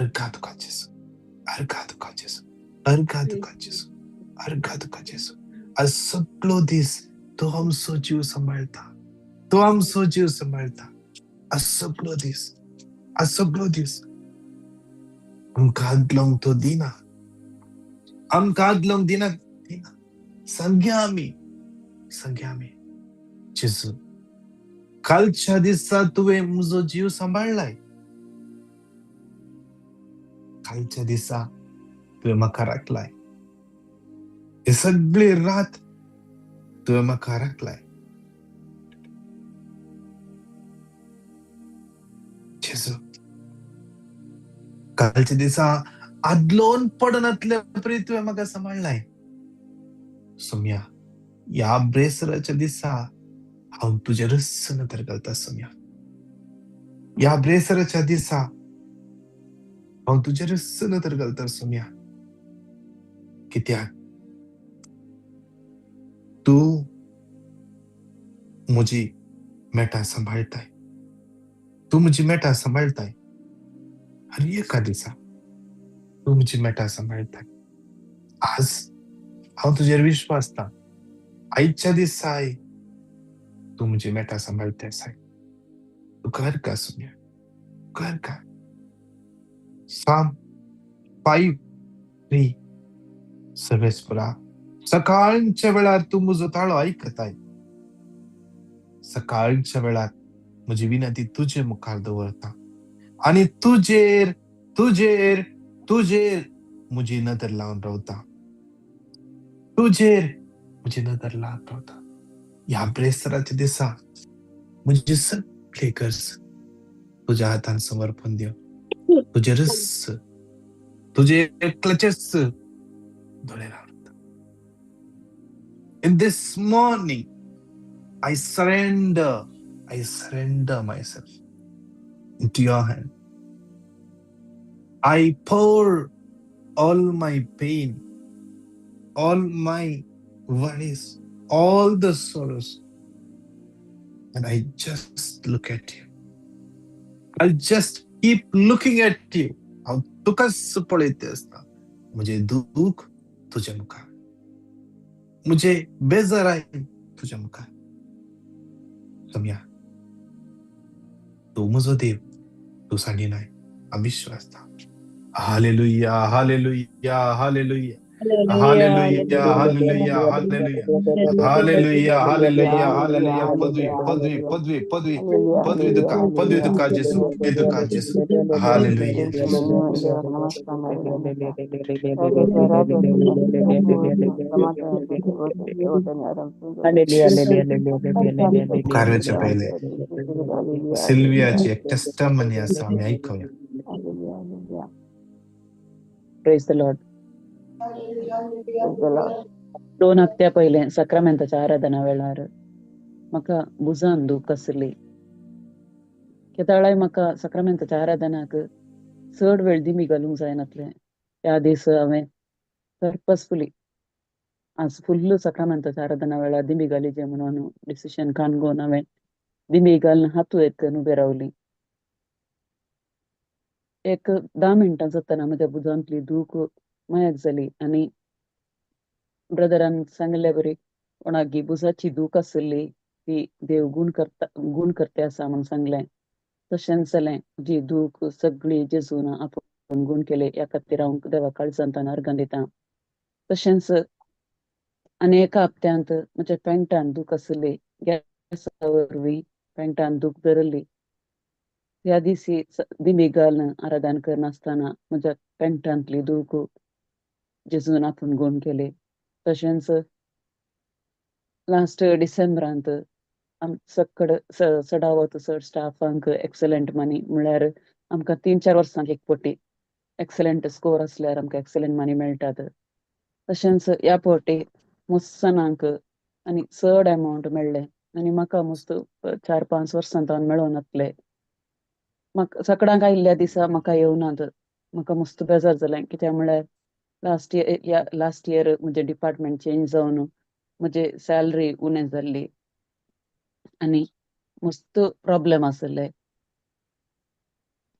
अर्घा तुका जेजू, अर्घा तुका जेजू, अर्घा तुका जेजू, अर्घा तुका जेजू. आज सगळो दीस तूं आमचो जीव सांबाळटा, तूं आमचो जीव सांबाळटा. आज सगळो दीस, आज सगळो दीस आमकां आदलोंक तो दिना, आमकां आदलोंक दिना, दिना. सांगया आमी, सांगया आमी जेजू, कालच्या दिसा तुवें म्हजो जीव सांबाळ्ळाय, कालच्या दिसा तुवें म्हाका राखलाय, ही सगळी रात तुवें म्हाका राखलाय. जेजू, कालच्या दिसा आदलोन पडनातले परी तुवें म्हाका सांबाळ्ळाय. सोम्या, ह्या ब्रेसराच्या दिसा हांव तुजेरच नदर घालता. सोम्या, ह्या ब्रेसराच्या दिसा हांव तुजेरच नदर घालता. सोम्या, कित्याक तूं म्हजी मेटां सांबाळटाय, तूं म्हजी मेटां सांबाळटाय. हर एका दिसा तूं म्हजी मेटां सांबाळटाय. आज हांव तुजेर विश्वासता, आयच्या दिसाय तूं म्हजी मेटां सांबाळटाय. साय तुका अर्घा सोम्या, तुका अर्घा. साम 5:3. सर्वेस्परा, सकाळच्या वेळार तूं म्हजो ताळो आयकताय, सकाळच्या वेळार म्हजी विनंती तुजे मुखार दवरता आनी तुजेर तुजेर तुजेर म्हजी नदर लावन रावता, तुजेर म्हजी नदर लावन रावता. ह्या ब्रेस्तराच्या दिसा म्हजी सगळी गरज तुज्या हातान समर्पण दिवन तुजेरच, तुजे एकल्याचेच दोळे लावन. In this morning, I surrender, I surrender myself into your hand. I pour all my pain, all my worries, all the sorrows, and I just look at you. I'll just keep looking at you. हांव तुकाच पळयत आसता. म्हजें दूख तुज्या मुखार, म्हजे बेजाराय तुज्या मुखार. सोम्या, तूं म्हजो देव, तूं सांडिनाय, हांव विश्वासता. Hallelujah, hallelujah, hallelujah, hallelujah, hallelujah, hallelujah, hallelujah, hallelujah, hallelujah. पदवी, पदवी, पदवी, पदवी, पदवी तुका, पदवी तुका जेजू, पदवी तुका जेजू. हालेलुया जेजू. मुखार वचचे पयले सिल्वियाची एक टेस्टमनी आसा, आमी आयकुया. Praise the Lord. 2 हप्त्या पयलें साक्रामेंताच्या आराधना वेळार म्हाका भुजान दूख आसली. केदाळाय म्हाका साक्रामेंताच्या आराधनाक चड वेळ दिमी घालूंक जायनातलें. त्या दीस हांवें पर्पसफुली आज फुल्ल साक्रामेंताच्या आराधना वेळार दिमी घालीजे म्हणून डिसिशन कान घेवन हांवें दिमी घालून हातू एक उबें रावली. एक 10 मिनटां जातना म्हज्या भुजांतली दूख मायाक जाली आनी ब्रदरान सांगिल्ले बरी कोणाक भुजाची दूख आसली ती देव गुण करता, गुण करते आसा म्हणून सांगलें. तशेंच जालें. जी दूख सगळी जेजून आपूण गुण केले ह्या खातीर हांव देवा काळजांत अर्गां दिता. तशेंच आनी एका हप्त्यांत म्हज्या पेंटान दूख आसली, गॅसा वरवीं पेंटान दूख धरली. ह्या दिसी दिमी घालून आराधन करनासतना म्हज्या पेंटांतली दूख जेजून आपूण गुण केले. तशेंच लास्ट डिसेंबरांत सकड चडावत चड स्टाफांक एक्सलंट मनी, म्हळ्यार आमकां 3-4 वर्सांक एक पटी एक्सलंट स्कोर आसल्यार आमकां एक्सलंट मनी मेळटात. तशेंच ह्या फावटी मुस्सनांक आनी चड अमावंट मेळ्ळे आनी म्हाका मस्त 4-5 वर्सां तावन मेळोनातले. म्हाका सगळ्यांक आयिल्ल्या दिसा म्हाका येवनात, म्हाका मस्त बेजार जालें. कित्याक म्हळ्यार लास्ट इयर म्हजें डिपार्टमेंट चेंज जावन म्हजे सॅलरी उणें जाल्ली आनी मस्त प्रॉब्लेम आसले.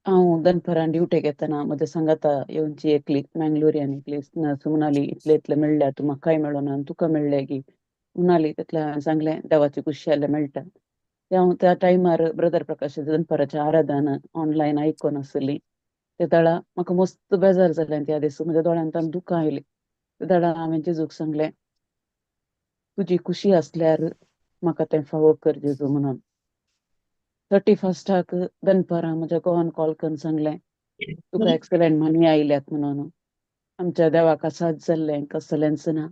हांव दनपरां ड्युटेक येतना म्हज्या सांगाता येवची एकली मँगलोरियन एकली म्हणाली, इतले इतले मेळ्ळ्या, तूं म्हाकाय मेळना आनी तुका मेळ्ळे गी म्हणाली. तितलें हांवें सांगलें, देवाची खुशी जाल्यार मेळटा. हांव त्या टायमार ब्रदर प्रकाश दनपराचें आराधन ऑनलायन आयकोन आसली. ते दळा म्हाका मस्त बेजार जालें. त्या दिसा म्हज्या दोळ्यांत दुकां आयलीं. ते दळा हांवें जेजूक सांगलें, तुजी खुशी आसल्यार म्हाका तें फावो कर जेजू म्हणून. 31 आक दनपारां म्हज्या घोवान कॉल करून सांगलें, तुका एक्सलंट मनी आयल्यात म्हणून. आमच्या देवाक आसात जाल्लें कसलेंच ना.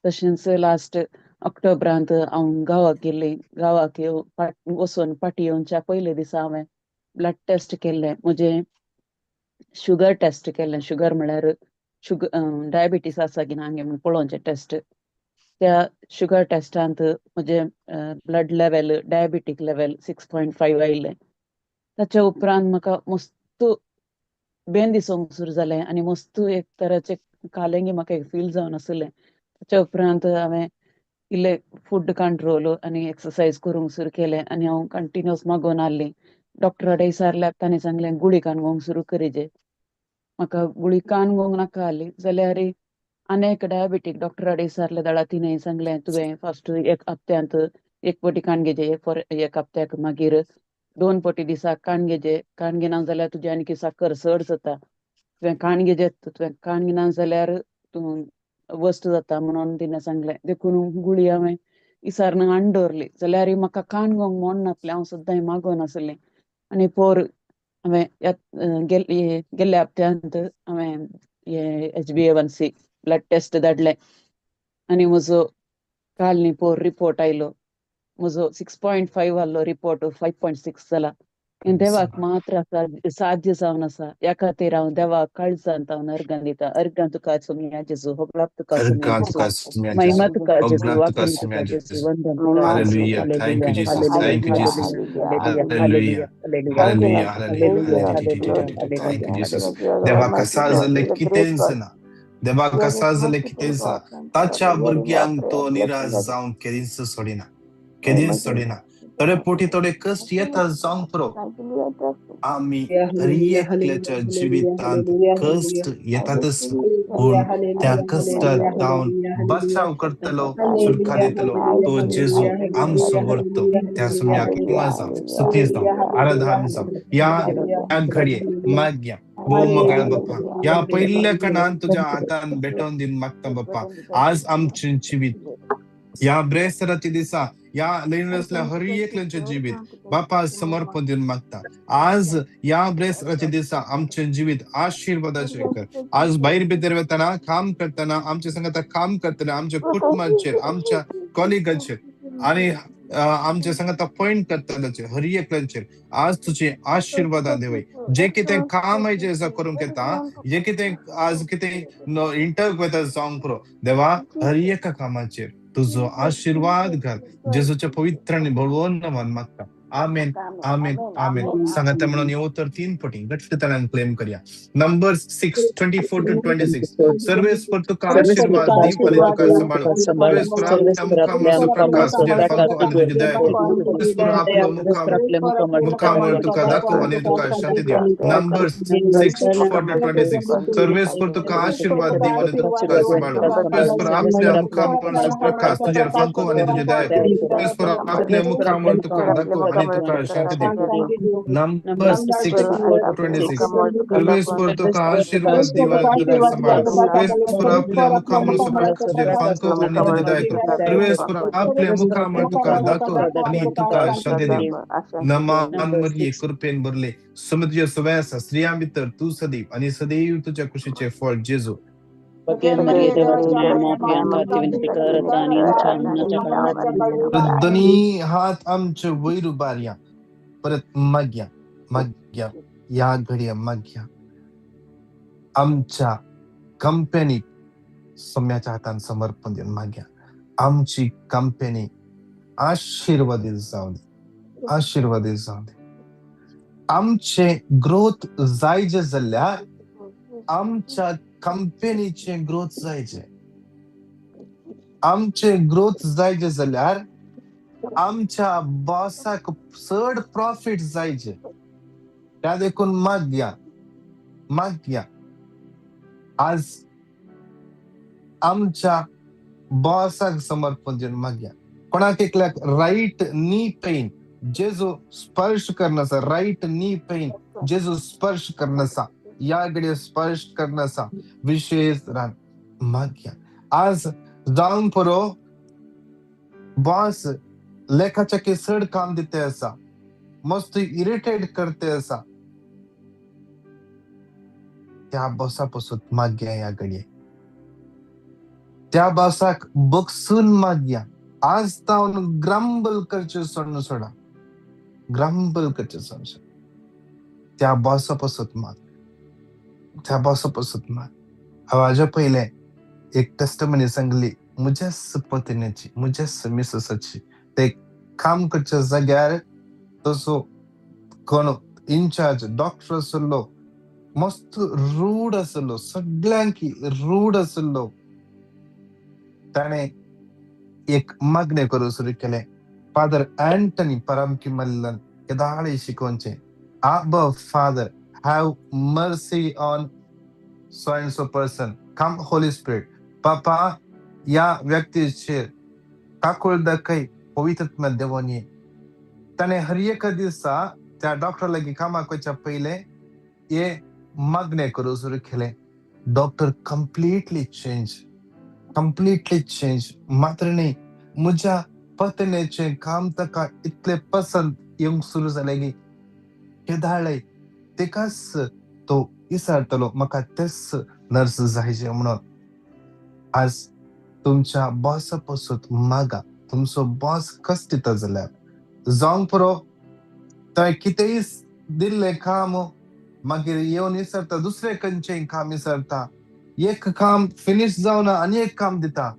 तशेंच लास्ट ऑक्टोबरांत हांव गांवाक गेल्ली. गांवाक वचून फाटीं येवच्या पयले दिसा हांवें ब्लड टेस्ट केल्लें, म्हजें शुगर टेस्ट केल्लें. शुगर म्हळ्यार शुगर डायबिटीस आसा की ना म्हूण पळोवचें टेस्ट. त्या शुगर टेस्टांत म्हजें ब्लड लेवल, डायबिटीक लेवल 6.5 आयलें. ताच्या उपरांत म्हाका मस्त बेन दिसूंक सुरू जालें आनी मस्त एक तराचें कालेंगी म्हाका एक फील जावन आसलें. ताच्या उपरांत हांवें इल्लें फूड कंट्रोल आनी एक्सरसायज करूंक सुरू केलें आनी हांव कंटिन्युअस मागोवन आहली. डॉक्टरा कडेन विचारल्यार ताणें सांगलें, गुळी कान घेवंक सुरू करिजे. म्हाका गुळी कान घेवंक नाका जाली. जाल्यार आनी एक डायबिटीक डॉक्टरा कडेन विचारलें जाल्यार तिणें सांगलें, तुवें फर्स्ट एक हप्त्यांत एक पटी कान घेजे फॉर एक हप्त्याक, मागीर दोन पटी दिसाक कान घेजे. कान घेना जाल्यार तुजी आनीक साकर चड जाता. तुवें कान घेजे, तुवें कान घेना जाल्यार तूं वस्ट जाता म्हणून तिणें सांगलें. देखून गुळी हांवें विचारून हाडून दवरली. जाल्यार म्हाका कान घेवंक मोड नासलें. हांव सद्दां मागोन आसलें आनी पोर हांवें गेल्ल्या हप्त्यांत हांवें HbA1c blood test धाडलें आनी म्हजो काल न्ही पोर रिपोर्ट आयलो. म्हजो 6.5 आहलो रिपोर्ट, 5.6 जाला. हें देवाक मात्र आसा साध्य जावन आसा. ह्या खातीर हांव देवाक काळजांत हांव अर्गां दिता. अर्गां तुका सोम्या जेजू, होगडाप तुका सोम्या अर्गां जेजू, तुका सोम्या महिमा जेजू, तुका जेजू, होगडाप तुका वाखण सोम्या तुका जेजू, जेजू. वंदन तुका जेजू. Hallelujah. Thank you, hallelujah, Jesus. Hallelujah, Thank you, Jesus. Hallelujah, Hallelujah. Hallelujah, Hallelujah. Hallelujah. Hallelujah, Hallelujah. Hallelujah, Thank you, hallelujah. Jesus. देवा कसा जाल्लें कितेंच ना, देवा कसा जाल्लें कितेंच ना. ताच्या भुरग्यांक तो निराश जावंक केदींच सोडिना, केदींच सोडिना. थोडे पोटी थोडे कश्ट येता जावंक पुरो. आमी हर एकल्याच्या जिवितांत कश्ट येतातच, पूण त्या कश्टात जावन बचाव करतलो, सुटका दितलो तो जेजू आमचो व्हरतो. त्या सोम्याक महिमा जावं, स्तुती जावं, आराधना जावं. ह्या ह्या घडये मागया. भोव मोगाळ बाप्पा, ह्या पयल्या कणान तुज्या हातान भेटोवन दिवन मागता बाप्पा. आज आमचें जिवीत ह्या ब्रेस्ताराच्या दिसा, ह्या लयन आसल्या हर एकल्याचें जिवीत बापा समर्पण दिवन मागता. आज ह्या ब्रेस्ताराच्या दिसा आमचें जिवीत आशिर्वादाचें कर. आज भायर भितर वतना, काम करतना, आमच्या संगता काम करतना, आमच्या कुटुंबाचेर, आमच्या कॉलिगांचेर आनी आमच्या संगता पॉयंट करतल्याचेर, हर एकल्याचेर आज तुजे आशिर्वादान देवय. जे कितें काम जे आसा करूंक येता, जे कितें आज कितें इंटरव्यू वता जावंक पुरो, देवा हर एका कामाचेर तुजो आशिर्वाद घाल. जेजूच्या पवित्र आनी बळवंत नांवान मागता, आमेन, आमेन, आमेन. सांगाता म्हणून येवो तर तीन पटी घट्ट तरान क्लेम करया. Number 6:24 to 26. सर्वेस्पर तुका आशीर्वाद दीव आणि तुका सांभाळो. सर्वेस्पर आपल्या मुखामळाचो प्रकाश तुजेर फांको आणि तुजी दया करूं. सर्वेस्पर आपलो मुखामळ तुका दाखोव आणि तुका शांती दिवं. Number 6:4 to 26. सर्वेस्पर तुका आशीर्वाद दीव आणि तुका सांभाळो. सर्वेस्पर आपल्या मुखामळाचो प्रकाश तुजेर फांको आणि तुजी दया करूं. सर्वेस्पर आपल्या मुखामळ तुका दाखोव आणि तुका शांती दिवं. नंबर 6:26. सर्वेस्पर तुका आशीर्वाद दीव आणि तुका सांभाळो. सर्वेस्पर आपल्या मुखामळाचो प्रकाश तुजेर फांको आणि तुजी दया करूं. सर्वेस्पर आपल्या मुखामळ तुका दाखोव आणि तुका शांती दिवं. नमान मरिये, कृपेन भरले, सोम्या तुज्या सवय आसा. स्त्रियां भितर तूं सदैव आणि सदैव तुज्या कुशीचे फळ जेजू. मरिये, देवाची माता, आमची विनंती कर आता आणि आमच्या मरणाच्या काळात. दोन्ही हात आमचे वयर उबारया. परत मागया, मागया, या घडये मागया. आमच्या कंपनीक सोम्याच्या हातान समर्पण दिवन मागया. आमची कंपनी आशीर्वादीत जावं दी, आशीर्वादीत जावं दी. आमचे ग्रोथ जायजे जाल्यार आमच्या कंपनीचे ग्रोथ जायचे. आमचे ग्रोथ जायचे जाल्यार आमच्या बॉसाक चड प्रॉफिट जायचे. त्या देखून मागया मागया. आज आमच्या बॉसाक समर्पण दिवन मागया. कोणाक एकल्याक रायट नी पेन जेजू स्पर्श करनासा, रायट नी पेन जेजू स्पर्श करनासा, या घडये स्पर्श करनासा, विशेष रान मागया. आज जावन पुरो बॉस लेखाच्या चड काम दिते आसा, मस्त इरिटेट करते आसा, त्या बॉसा पसून मागया. ह्या घडये त्या बॉसाक बगसून मागया. आज तावन ग्रंबल करचे सोडून सोडा, ग्रंबल करचे सोडून सोडा. त्या बॉसा पसून माग, त्या बॉसा पसून माग. हांव हाज्या पयलें एक टेस्टमनी सांगली म्हज्याच पत्नीची, म्हज्याच मिसेसाची. ते काम करच्या जाग्यार तसो कोण इनचार्ज डॉक्टर आसलो, मस्त रूड आसलो, सगळ्यांक रूड आसलो. ताणें एक मागणें करूंक सुरू केलें, फादर अँटनी परामकी मल्लन केदाळी शिकोवचें, Abba Father, have mercy on so and so person, come Holy Spirit. पापा ह्या व्यक्तीचेर काकूळ दाखय, पवित्र देवान ये. ताणें हर एका दिसा त्या डॉक्टर लागीं कामाक वचच्या पयलें हे मागणें करूंक सुरू केलें. Doctor completely change, completely change. मात्र न्ही, म्हज्या पत्नीचें काम ताका इतलें पसंत येवंक सुरू जालें की केदाळय तेकाच तो विचारतलो म्हाका तेच नर्स जायचें म्हणून. आज तुमच्या बॉसा पसून मागा. तुमचो बॉस कस दिता जाल्यार जावंक पुरो, थंय कितेंय दिल्लें काम मागीर येवन विसरता, दुसरें खंयचें काम विसरता, एक काम फिनीश जावना आनी एक काम दिता.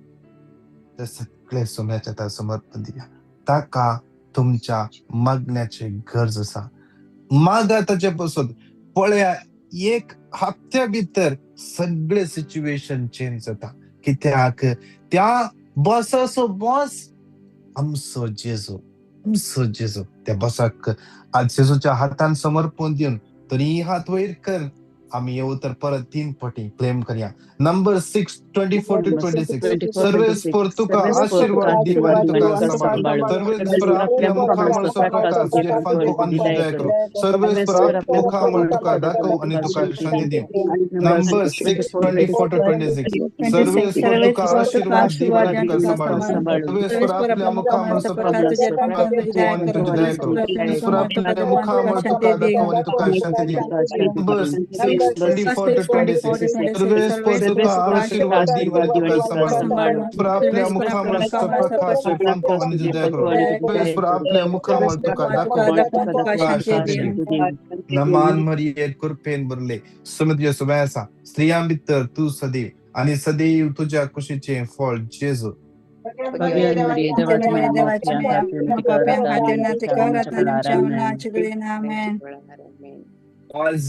ते सगळे सोम्याच्या समर्पण दिया. ताका तुमच्या मागण्याची गरज आसा. मागा ताचे पसून. पळया, एक हप्त्या भितर सगळे सिच्युएशन चेंज जाता. कित्याक त्या बॉसाचो बॉस आमचो जेजू, आमचो जेजू. त्या बॉसाक आज जेजूच्या हातान समर्पण दिवन तरी हात वयर कर. आमी येऊ तर परत 3 पटी क्लेम करया. Number 6, 24 to 26. सर्वेस्पर तुका आशीर्वाद दी आनी तुका सांबाळ. सर्वेस्पर आपल्या मुखामळचो प्रकाश तुजेर फांकू आनी दया करूं. सर्वेस्पर आपल्या मुखामळ तुका दाखोव आनी तुका शांती दी. Number 6, 24 to 26. सर्वेस्पर तुका आशीर्वाद दी आनी तुका सांबाळ. सर्वेस्पर आपल्या मुखामळचो प्रकाश फांकू आनी तुजी दया करूं. सर्वेस्पर आपल्या मुखामळ तुका दाखोव आनी तुका शांती दी. Number 6, 24 to 26. सर्वेस्पर तुका आशीर्वाद दी आनी तुका सांबाळ. सर्वेस्पर आपल्या मुखामळचो प्रकाश फांकू आनी तुजी दया करूं. सर्वेस्पर आपल्या मुखामळ तुका दाखोव आनी तुका शांती दी. नमान मरिये, कृपेन भरले, सुमद्य सुबें आसा. स्त्रियां भितर तूं सदैव आनी सदैव तुज्या कुशीचें फळ जेजू. आज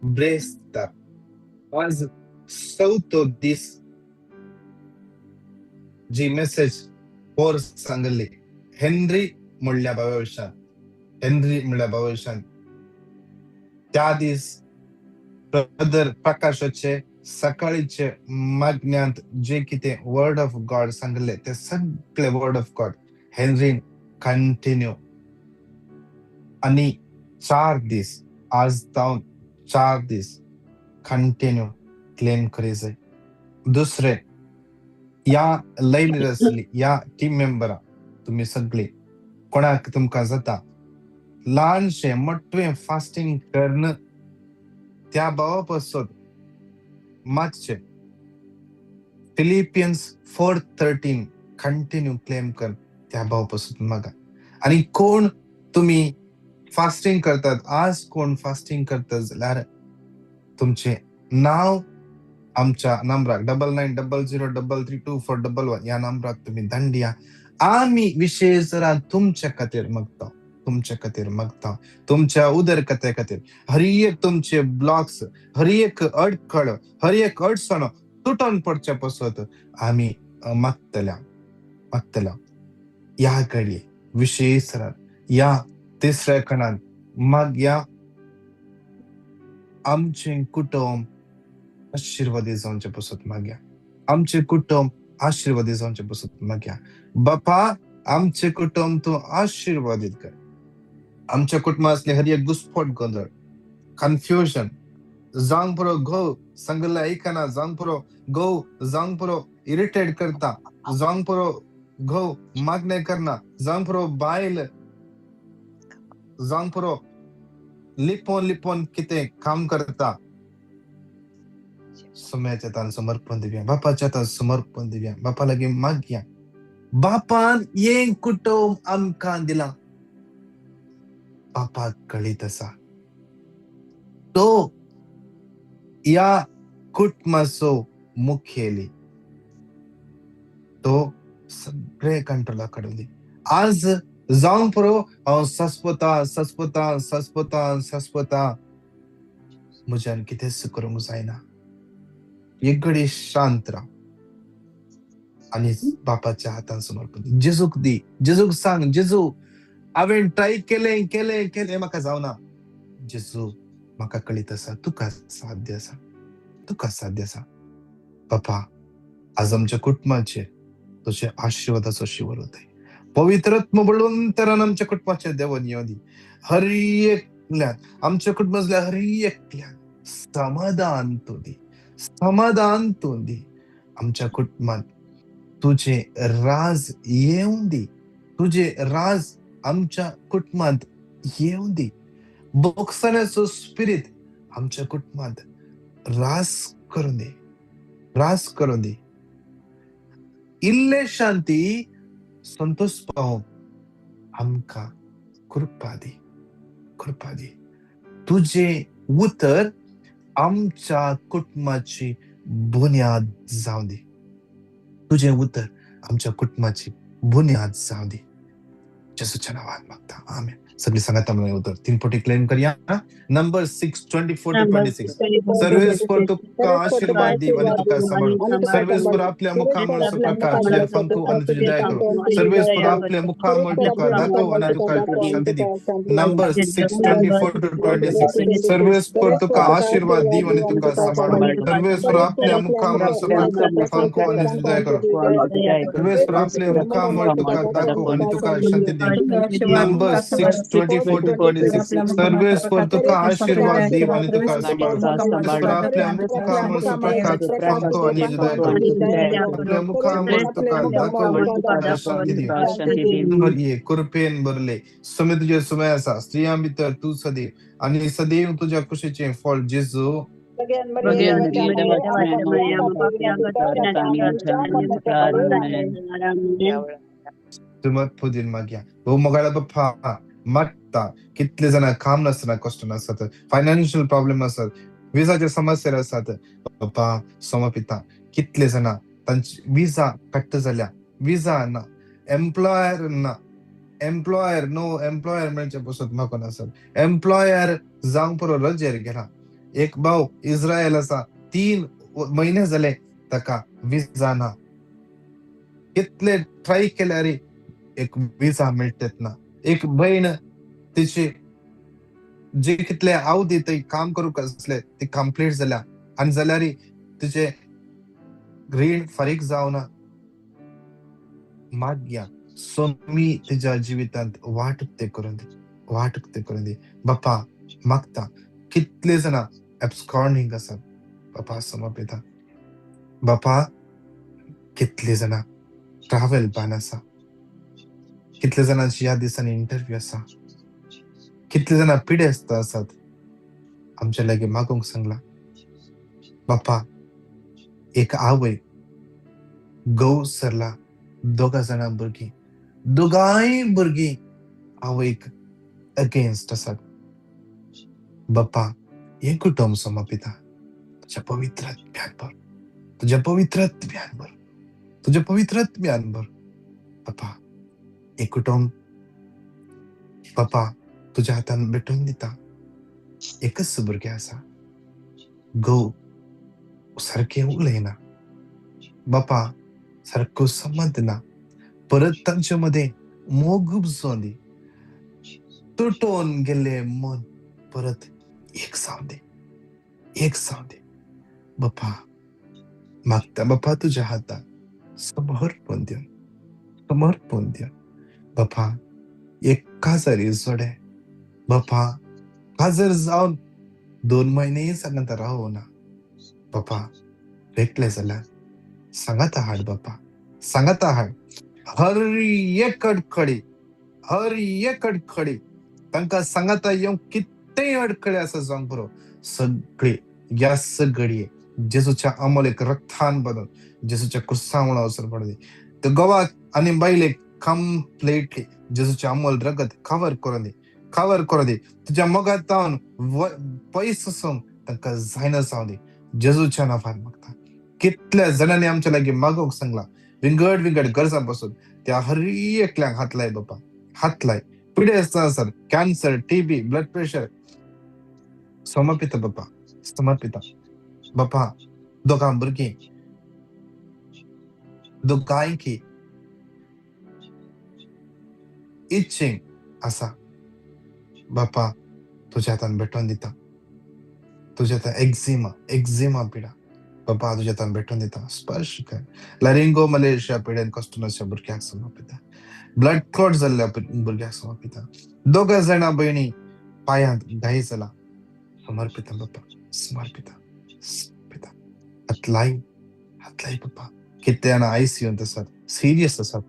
ब्रेस्तार, आज चवथो दीस. जी मेसेज पोर सांगली हेनरी म्हणल्या भावा, हेनरी म्हणल्या भावा, त्या दीस ब्रदर प्रकाशाचे सकाळीचे मागण्यांत जे कितें वर्ड ऑफ गॉड सांगले ते सगळे वर्ड ऑफ गॉड हेनरीन कंटिन्यू आनी 4 दीस, आज जावन 4 दीस कंटिन्यू क्लेम करी जाय. दुसरे या लायनीर आसली या टीम मेंबरां तुमी सगळी कोणाक तुमकां जाता ल्हानशें मोटवें फास्टींग करून त्या भावा पासत मातशें फिलिपियन्स 4:13 कंटिन्यू क्लेम कर त्या भावा पासून मागा. आनी कोण तुमी फास्टींग करतात, आज कोण फास्टींग करतात जाल्यार तुमचें नांव आमच्या नंबराक 9900332411 ह्या नंबराक तुमी धाडया. आमी विशेश तुमच्या खातीर मागता, तुमच्या खातीर मागता, तुमच्या उदरगते खातीर. हर एक तुमचे ब्लॉक्स, हर एक अडखळ, हर एक अडचण तुटून पडचे पसत आमी मागतल्या मागतल्या. ह्या घडये विशेश ह्या तिसऱ्या खणान मागया. आमचें कुटुंब आशिर्वादी जावचें पसत मागया, आमचें कुटुंब आशिर्वादी जावचें पसत मागया. बापा, आमचें कुटुंब तूं आशिर्वादीत कर. आमच्या कुटुंबांतले हर एक घुस्फट, गोंदळ, कन्फ्युजन जावंक पुरो, घोव सांगिल्लें आयकना जावंक पुरो, घोव जावंक पुरो इरिटेट करता जावंक पुरो, घोव मागणें करना जावंक पुरो, बायल जावंक पुरो लिपोवन लिपोवन कितें काम करता. सुम्याच्या हातान समर्पण दिवया, बापाच्या हातान समर्पण दिवया. बापा लागीं मागया. बापान हें कुटुंब आमकां दिलां, बापाक कळीत आसा. तो ह्या कुटुंबाचो मुखेली, तो सगळे कंट्रोला काडून दी. आज जावंक पुरो हांव सस्पता सस्पता सस्पता सस्पता, म्हज्यान कितेंच करूंक जायना. एक घडी शांत राव आनी बापाच्या हातान समर्पण दी. जेजूक दी, जेजूक सांग, जेजू, हांवें ट्राय केलें, केलें, केलें, म्हाका जावना. जेजू, म्हाका कळीत आसा, तुका साध्य आसा, तुका साध्य आसा. बापा, आज आमच्या कुटुंबाचेर तुजे आशिर्वादाचो शिवर वतय. पवित्र बळवंतरान आमच्या कुटुंबाचेर देवन येवं दी. हर एकल्यान, आमच्या कुटुंबांतल्या हर एकल्यान समाधान तूं दी, समाधान तूं दी. आमच्या कुटुंबात तुजें राज येवं दी, तुजें राज आमच्या कुटुंबांत येवं दी. बोगसाण्याचो स्पिरीत आमच्या कुटुंबांत रास करून दी, रास करून दी. इल्ले शांती संतोष पावोवंक आमकां कृपा दी, कृपा दी. तुजें उतर आमच्या कुटुंबाची बुन्याद जावं दी, तुजें उतर आमच्या कुटुंबाची बुन्याद जावं दी. जेजूच्या नांवान मागता, आमेन. सगळी सांगात आमकां उतर तीन फावटी क्लेम करया. Number 6:24 two 26. सर्वेस्पर तुका आशीर्वाद दी आणि तुका सांभाळू. सर्वेस्पर आपल्या मुखामळ प्रकाश तुझेर फांकू आणि तुझी दया करू. सर्वेस्पर आपल्या मुखामळ तुका दाखव आणि तुका शांती दी. Number 6:24 two 26. सर्वेस्पर तुका आशीर्वाद दी आणि तुका सांभाळू. सर्वेस्पर आपल्या मुखामळ प्रकाश फांकू आणि तुझी दया करू. सर्वेस्पर आपल्या मुखामळ तुका दाखव आणि तुका शांती दी. Number 6:24 two 26. सर्वेस्पर तुका आशीर्वाद दी आणि तुका सांभाळू. सर्वेस्पर आपल्या मुखामळ प्रकाश फांकू आणि तुझी दया करू. आपल्या मुखामळ तुका दाखव आणि तुका शांती दी. नंबर 1. कृपेन भरले सुमे, तुझे सुमे आसा. स्त्रियां भितर तूं सदैव आणि सदैव तुझ्या कुशीचें फळ जेजू. Maria, देवाच्या माया. समर्पण मागया. भाऊ मोगाळा बाप्पा, मागता. कितले जाणां काम नासतना कश्ट आसात, फायनान्शियल प्रॉब्लेम आसात, विजाचे समस्या आसात. बाप्पा समर्पिता. कितले जाणां तांची विजा कट्ट जाल्या, विजा ना, एम्प्लॉयर ना, एम्प्लॉयर नो एम्प्लॉयर मेळचे पसत म्हाका नासत. एम्प्लॉयर जावंक पुरो रजेर गेला. एक भाव इस्रायल आसा, 3 म्हयने जाले ताका विजा ना. कितले ट्राय केल्यार एक विजा मेळटेत ना. एक बहीण, तिची जे कितले अवधी थंय काम करूंक आसले ती कंप्लीट जाल्या आनी जाल्यार तिचे रीण फारीक जावना. मागया, स्वामी तिच्या जिवितांत वाट उक्ते करून दी, वाट उक्ते करून दी. बापा, मागता. कितले जाणां एब्सकॉन्डिंग आसात, बापा समर्पिता. बापा, कितले जाणां ट्रॅव्हल बॅन आसा, कितले जाणांची ह्या दिसांनी इंटरव्यू आसा, कितले जाणां पिडेस्त आसात, आमच्या लागीं मागूंक सांगला. बापा, एक आवय, घोव सरला, दोगां जाणां भुरगीं, दोगांय भुरगीं आवयक अगेन्स्ट आसात. बापा, हें कुटुंब समर्पिता तुज्या पवित्र आत्म्यान भर, तुज्या पवित्र आत्म्यान भर, तुज्या पवित्र आत्म्यान भर. बापा, हें कुटुंब बापा तुज्या हातान भेटोवन दिता. एकच भुरगें आसा, घोव सारकें उलयना बापा, सारको संबंद ना. परत तांचे मदें मोग उपजोवन दी. तुटोन गेल्लें मन परत एक जावं दी. एक जावं दी बापा. मागता बापा तुज्या हातान समर्पण दिवन, समर्पण दिवन बापा. एक काजारी जोडे बापा, काजर जावन 2 म्हयनेय सांगाता रावना बापा. भेटले जाल्यार सांगाता हाड बापा, सांगाता हाड. हर एक अडखळी, हर एक अडखळी तांकां सांगाता येवंक कितेंय अडखळी आसा जावंक पुरो, सगळी ह्या सगळी जेजूच्या अमोलेक रक्तान बदल, जेजूच्या क्रुसां मुळा वचून पडली. ते गोवाक आनी बायलेक कंप्लिटली जेजूच्या अमोल रगत कवर करून दी, कवर करून दी. तुज्या मोगातावन पयस वचूंक तांकां जायना जावं दी, जेजूच्या नांवान मागता. कितल्या जाणांनी आमच्या लागीं मागोवंक सांगला विंगड विंगड गरजां पासून, त्या हर एकल्यांक हात लाय बापा, हात लाय. पिडेस्त आसत, कॅन्सर, टीबी, ब्लड प्रेशर, समर्पिता बापा, समर्पिता बापा. दोगां भुरगीं दोगांयकी इच्छींग आसा बापा, तुज्या हातान भेटोवन दिता. तुज्या हातान एक्झिमा, एक्झिमा पिडा बापा, तुज्या हातान भेटोवन दिता, स्पर्श कर. लॅरिंगो मलेशिया पिडेन कश्ट भुरग्याक समर्पिता. ब्लड क्लॉट जाल्ल्या भुरग्याक समर्पिता. दोगां जाणां भयणी पांयांत घाय जाला, समर्पिता बापा, समर्पिता, समर्पिता. हात लाय, हात लाय बापा. कितले जाणां आयसीयूंत आसात, सिरियस आसात,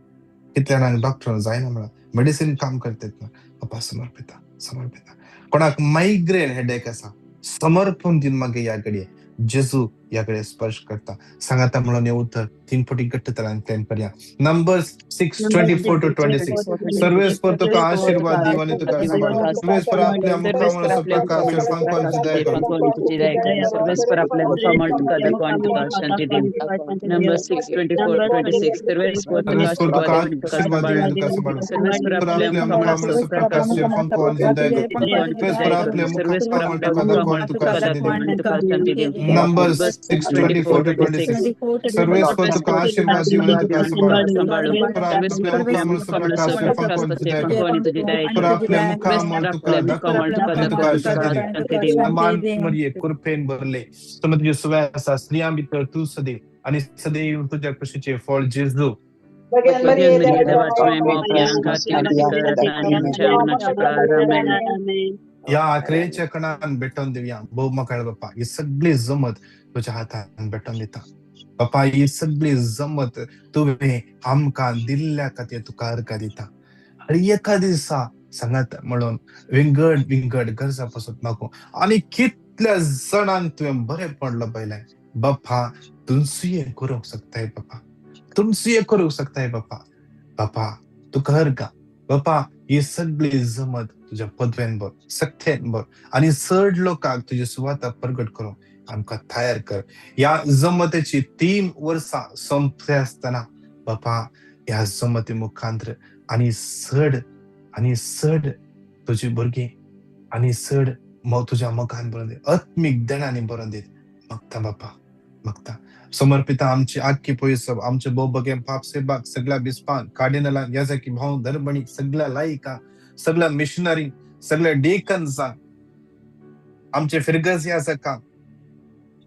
कितल्या जाणांक डॉक्टर जायना म्हळ्यार मेडिसीन काम करतात ना बापा, समर्पिता, समर्पिता. कोणाक मायग्रेन हेडेक आसा, समर्पण दिवन मागीर ह्या घडये जेजू ह्या कडेन स्पर्श करता. सांगाता म्हणून हें उतर 3 फावटी घट्ट तरान क्लेम करया. Numbers 6:24 to 26. सर्वेस्पर तुका आशीर्वाद दिव आनी तुका सांबाळ. सर्वेस्पर आपल्या मुखामळाचो प्रकाश फांकून तुजी दया करूं. सर्वेस्पर आपल्या मुखामळ तुका दाखोवन आनी तुका शांती दिवं. नंबर 6:24 26. सर्वेस्पर तुका आशीर्वाद दिव आनी तुका सांबाळ. सर्वेस्पर आपल्या मुखामळाचो प्रकाश फांकून तुजी दया करूं. सर्वेस्पर आपल्या मुखामळ तुका दाखोवन आनी तुका शांती दिवं. Numbers 6:24 to 26. सर्वेस्पर तुका आशीर्वाद दिव आनी तुका सांबाळ. आपल्या मुखामळाचो प्रकाश फांकून तुजी दया करूं. आपल्या मुखामळ तुका दाखोवन आनी तुका शांती दिवं. मान मरिये कृपेन भरले, तुमी तुजी सुवाय आसा, स्त्रियां भितर तूं सदैव आनी सदैव तुज्या कुशीचें फळ जेजू. ह्या आखरेच्या कणान भेटोवन दिवया. भोव मकाळ बापा, ही सगळी जमत तुज्या हातान भेटोवन दिता बापा. ही सगळी जमत तुवें आमकां दिल्ल्या खातीर तुका अर्घा दिता. आनी एका दिसा सांगात म्हणून विंगड विंगड गरजा पासून मागू आनी कितल्या जाणांक तुवें बरें पडलो पयलें बापा. तुमचीय करूंक शकताय बापा, तुमचीय करूंक शकताय बापा. बापा तुका अर्घा बापा. ही सगळी जमत तुज्या पदवेन भर, सक्तेन भर आनी चड लोकांक तुजी सुवाता प्रगट करूंक आमकां तयार कर. ह्या जमतेची 3 वर्सां सोंपते आसतना बापा, ह्या जमती मुखांतर आनी चड आनी चड तुजी भुरगीं आनी चड तुज्या मोगान भरून दी, आत्मीक देणांनी भरून दीत मागता बापा, मागता. समर्पिता आमची आख्खी पयस, आमचे बोबगे पाप सेबाक, सगळ्या बिस्पान, कार्डिनलांक, याजाकी भाव धर्मणी, सगळ्या लायिका, सगळ्या मिशनरी, सगळ्या डेकन्सांक, आमचे फिरगज याजकांक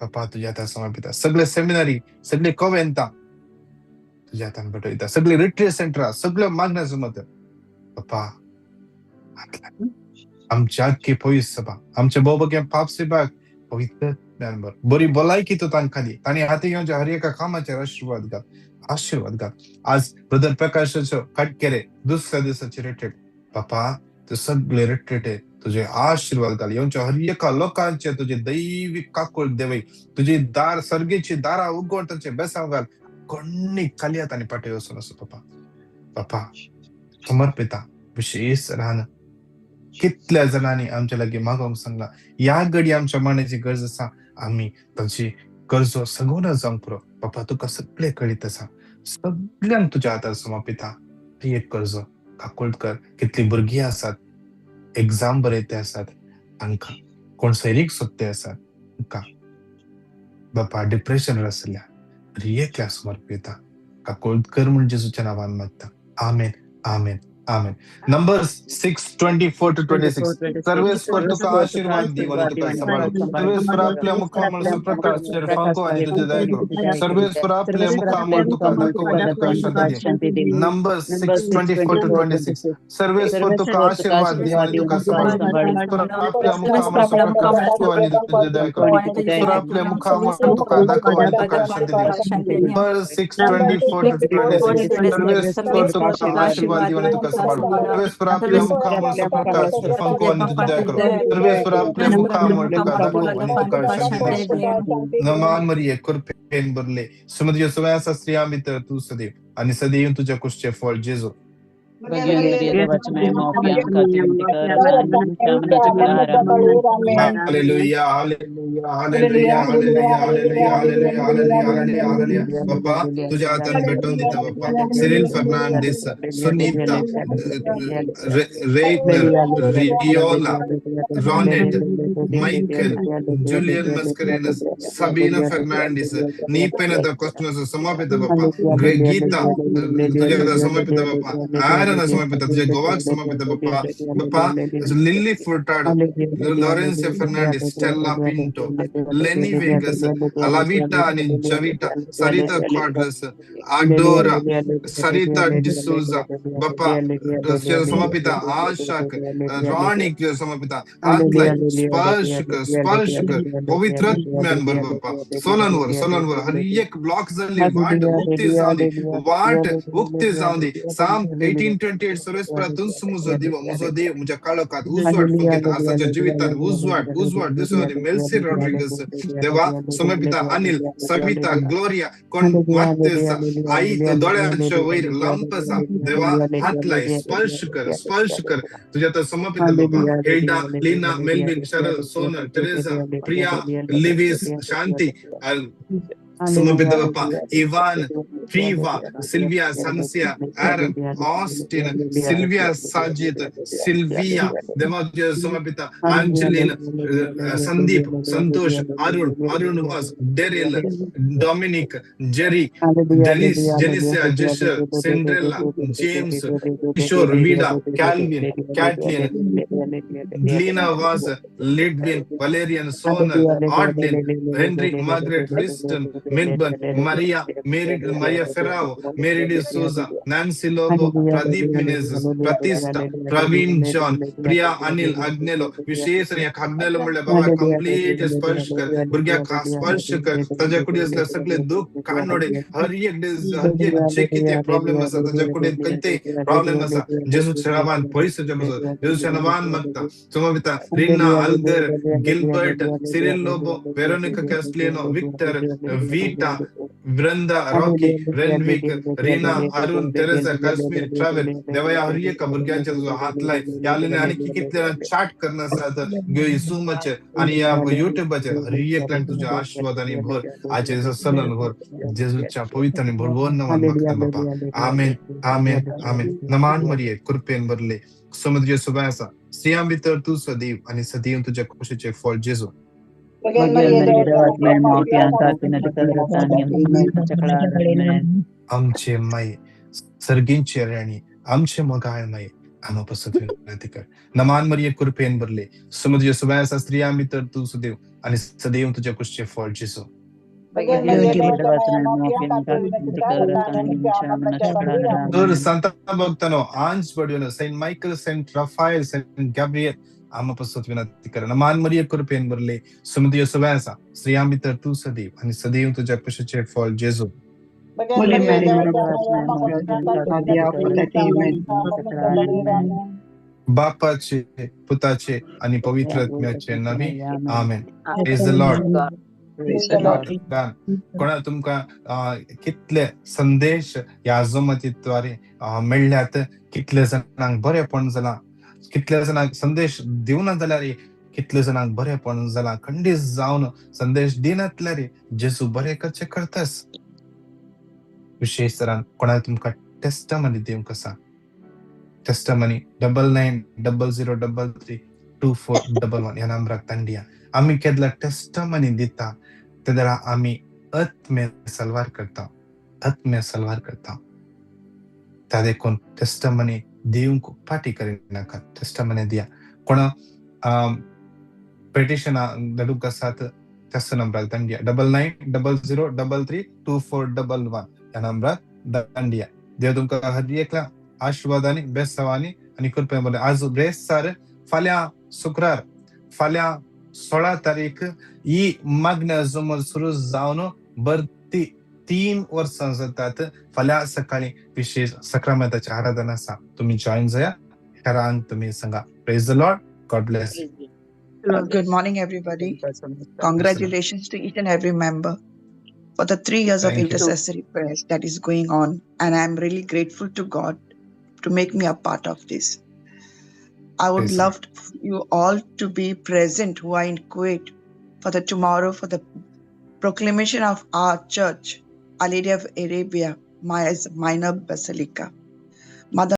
बापा तुज्या हातान समर्पिता. सगळे सेमिनरी, सगळे कोवेंता तुज्या हातान भेटयता. सगळे रिट्रीट सेंटरां, सगळ्या मागण्या जमत बापा. आमच्या आख्खी पयस सभा, आमचे बोबगे पाप सेबाक पवित्र बरी भलायकी तूं तांकां दी. तांणी हाती घेवच्या हर एका कामाचेर आशिर्वाद घाल, आशिर्वाद घाल. आज ब्रदर प्रकाशाचो काटकेरे दुसऱ्या दिसाचे रिट्रीट बापा, ते सगळे रिट्रीट तुझे आशिर्वाद घाल. येवच्या हर एका लोकांचे तुझे दैवीक काकूळ देवय, तुझी दार सर्गेची दारां उगोवन तांचे बेसांव घाल. कोणी खाली आनी पाटी वचून आसो बापा. बापा समर्पिता विशेष रान कितल्या जाणांनी आमच्या लागीं मागोवंक सांगला. ह्या घडी आमच्या मांडण्याची गरज आसा, आमी तांची गरजो सगळो जावंक पुरो बापा. तुका सगळें कळीत आसा, सगळ्यांक तुज्या हातार समर्पिता. ती एक गरजो काकूळ कर. कितलीं भुरगीं आसात, एग्जाम बरयते आसात, तांकां कोण सैरीक सोदते आसात, तांकां बापा डिप्रेशन आसल्या एकल्या समर्पिता. काकूळ कर म्हूण जेजूच्या नांवान मागता. आमेन, आमेन, आमेन. Numbers 6:24 to 26. सर्वेस्पर तुका आशीर्वाद दिव आणि तुका सांभाळो. सर्वेस्पर आपल्या मुखामळ सुप्रकाश फांको आणि तुझे दया करो. सर्वेस्पर आपल्या मुखामळ तुका दाखवू आणि तुका शांती दे. Numbers 6:24 to 26. सर्वेस्पर तुका आशीर्वाद दिव आणि तुका सांभाळो. सर्वेस्पर आपल्या मुखामळ सुप्रकाश फांको आणि तुझे दया करो. सर्वेस्पर आपल्या मुखामळ तुका दाखवू आणि तुका शांती दे. Numbers 6:24 to 26. सर्वेस्पर तुका आशीर्वाद दिव आणि तुका सांभाळो. सर्वेस्पर आपल्या मुखामळ सुप्रकाश फांको आणि तुझे दया करो. सर्वेस्पर आपल्या मुखामळ तुका दाखवू आणि तुका शांती दे. नमान मरिये, कृपेन भरले, सुमत सुव्यासा, स्त्रियां भितर तूं सदैव आणि सदैव तुझ्या कुशचे फळ जेजू. भगिनी मरिया, देवाची माय, माफी आमकां विनंती कर आतां आनी आमच्या मरणाच्या कळार. आमेन. Hallelujah, hallelujah, hallelujah, hallelujah, hallelujah, hallelujah, hallelujah, hallelujah, hallelujah. बाप्पा, तुझ्या हातान भेटून दिता बाप्पा. सिरिल फर्नांडिस, सुनीता, रेगनर, रियोला, रॉनेट, Michael, Julian Mascarenhas, Sabina Fernandes, नीपेन the customers समर्पित बाप्पा. गीता तुझ्या हातात समर्पित बाप्पा. आरन समर्पित, तुझ्या गोवाक समर्पित बाप्पा. बाप्पा, लिल्ली फुर्टाडो, लॉरेन्स फर्नांडिस, स्टेल्ला पिंटो, लेनी वेगस, लविटा आणि जविटा, सरिता क्वाड्रस, अडोरा, सरिता डिसोजा, बाप्पा समर्पित. आशाक, राणीक समर्पित. हात स्पर्श कर, स्पर्श कर पवित्र आत्म्यान बर बाप्पा. सोलनवर, सोलनवर हर एक ब्लॉक जाल्ली वाट उक्ती जावं दी, वाट उक्ती जावं दी. साम 18:28. सर्वेस्परा तुंस मुजो दिव, मुजो देव मुझ्या काळोखात उजवाड फुंकयता. आसाच्या जिवितात उजवाड, उजवाड दिसून दी. मेल्सी रॉड्रिगस देवा समर्पिता. अनिल, सविता, ग्लोरिया, कोण वाचते आसा, आई दोळ्यांच्या वयर लंप आसा, देवा हात लाय, स्पर्श कर, स्पर्श कर. तुझ्या तर समर्पित बाबा. Hilda, Leena, Melvin, Sharad, Sonal, Teresa, Priya, Lewis, Shanti समर्पित बाप्पा. इवान, फीवा, सिल्विया, सनसिया, Aaron, Austin, Sylvia, Sajid, Sylvia देवा तुझ्या समर्पित. आंजलिन, संदीप, संतोष, अरुण, अरुण वास, Daryl, Dominic, Jerry, Janice, जेनिसिया, जेशर, Cinderella, James, Kishore, Vida, Calvin, Catlin, Lina was, Lidwin, Valerian, Sonal, Atlin, Henry, Margaret, Riston, Milburn, Maria, Mary, Maria Ferrao, Mary D Souza, Nancy Lobo, Pradeep Menezes, Pratista, Praveen John, Priya, Anil, Agnelo. विशेष ह्या अग्नेलो म्हणल्यार बाबा complete स्पर्श कर, भुरग्याक स्पर्श कर. ताज्या कुडीन आसल्यार सगळे दुःख काडनोडे. हर एक, हर एक जे कितें प्रॉब्लेम आसा, ताज्या कुडीन कितें प्रॉब्लेम आसा, जेजूच्या नांवान पयस जावचे पासून जेजूच्या नांवान मागता. समर्पिता रिना, अल्गर, Gilbert, Cyril Lobo, Veronica Castelino, Victor, Vita, Vrinda, Rocky, Renwick, Reena, Arun, Teresa, Kashmir, travel. देवा, ह्या हर एका भुरग्यांच्या तुजो हात लाय. ह्या आनी कितले चाट करना आसात झुमाचेर आनी ह्या युट्यूबाचेर, हर एकल्यान तुज्या आशीर्वाद आनी भर. आजचे सलन भर. जेजूच्या पवित्र आनी भरभर नांवान मागता बापा. आमेन, आमेन, आमेन. नमान मरिये, कृपेन भरले, समुद्र सुबाय आसा, स्त्रियां भितर तूं सदैव आनी सदैव तुज्या कुशीचें फळ जेजू. भगिनी मरिया, देवाची माय, माफी आमकां विनंती कर आतां आनी आमच्या मरणाच्या कळार. आमेन. आमचे माये, सर्गींचे राणी, आमचे मोगाळ माये, आम्हा पासत विनंती कर. नमान मरिये, कृपेन भरले, समुद्र सुबाय आसा, स्त्रियां भितर तूं सदैव आनी सदैव तुज्या कुशीचें फळ जेजू. भगिनी मरिया, देवाची माय, माफी आमकां विनंती कर आतां आनी आमच्या मरणाच्या कळार. तर आमेन. संता भक्तानो, आंज बडयोनो, Saint Michael, Saint Raphael, Saint Gabriel, आम्हा पासत विनंती कर. नमान मरिये, कृपेन भरले, समुद्र सुबाय आसा, स्त्रियां भितर तूं सदैव आनी सदैव तुज्या कुशीचें फळ जेजू. भगिनी मरिया, देवाची माय, माफी आमकां विनंती कर आतां आनी आमच्या मरणाच्या कळार. आमेन. बापाचे, पुताचे आणि पवित्र आत्म्याचे नावे. आमेन. Praise the Lord. Praise the Lord. Done. कोणा तुमकां कितले संदेश ह्या जमतीद्वारे मेळ्ळ्यात, कितले जाणांक बरेपण जालां, कितल्या जाणांक संदेश दिवना जाल्यार कितले जाणांक बरेपण जालां. खंडीत जावन संदेश दिनातल्यार जेजू बरें करचें करतास. विशेष तरान कोणाक तुमकां टेस्टमनी दिवंक आसा, testimony 9900332411 ह्या नंबराक तांडिया. आमी केदला टेस्टमनी दिता तेदळा आमी आत्मे सलवार करता, आत्मे सलवार करता. त्या देखून टेस्टमनी दिवंक पाटी करिनाका, टेस्टमनी दिया. कोणा पेटिशना धाडूंक आसात त्याच नंबराक दांडिया, 9900332411 ह्या नंबराक दांडिया. देव तुमकां हर एकल्या आशिर्वादांनी, बेसावांनी आनी कृपे बरें. आज ब्रेस्तार, फाल्यां शुक्रार, फाल्यां 16 तारीख ही मागण्या जमर सुरू जावन भरती 3 वर्सां जातात. फाल्यां सकाळी विशेष सक्रामेंताची आराधना आसा, तुमी जॉईन जाया, हेरांक तुमी सांगा. Praise the Lord, God bless. Good morning, everybody. Congratulations to each and every member for the 3 years of Thank you. Intercessory prayers that is going on. And I'm really grateful to God to make me a part of this. I would Praise love you all to be present who are in Kuwait for the tomorrow for the proclamation of our church, Our Lady of Arabia, Minor Basilica. Mother